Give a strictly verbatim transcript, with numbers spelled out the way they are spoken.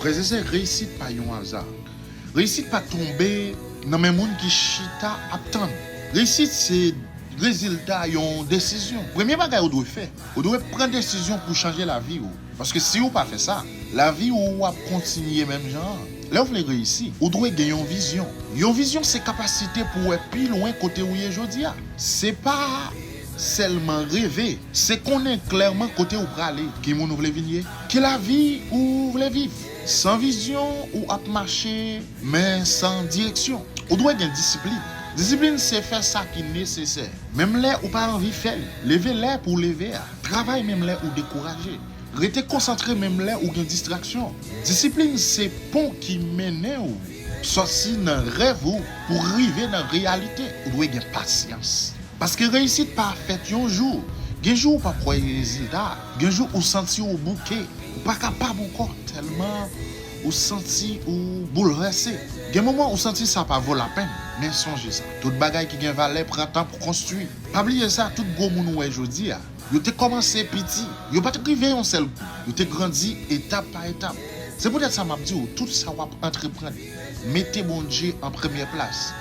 Frè e sè, reyisit pa yon aza. Reyisit pa tonbe nan men moun ki chita ap tann. Reyisit se rezilta yon desizyon. Premye bagay ou dwe fè, ou dwe pran desizyon pou chanje lavi w. Paske si ou pa fè sa, lavi ou ap kontinye menm jan an. Lè w vle reyisi, ou dwe gen yon vizyon. Yon vizyon se kapasite pou wè pi lwen kote ou ye jodi a. Se pa sèlman reve, se konnen klèman kote ou prale, ki moun ou vle vin ye, ki lavi ou vle viv. San vizyon, ou ap mache, men san direksyon. Ou dwe gen disiplin. Disiplin se fè sa ki nesesè, menm lè ou pa anvi fè l. Leve lè pou w leve a. Travay menm lè ou dekouraje. Rete konsantre menm lè ou gen distraksyon. Disiplin se pon ki mennen ou sòti nan rèv ou pou rive nan reyalite. Ou dwe gen pasyans. Paske reyisit pa fèt yon jou. Gen jou ou p ap wè rezilta. Gen jou ou santi ou bouke. Ou pa kapab ankò tèlman ou santi ou boulvèse. Gen moman ou santi sa pa vo lapenn. Men sonje sa, tout bagay ki gen valè pran tan pou konstwi. Pa bliye sa, tout gwo moun ou wè jodi a, yo te kòmanse piti. Yo pa t rive yon sèl kou. Yo te grandi etap pa etap. Se poutèt sa m ap di w, tout sa w ap antreprann, mete Bondye an premyè plas.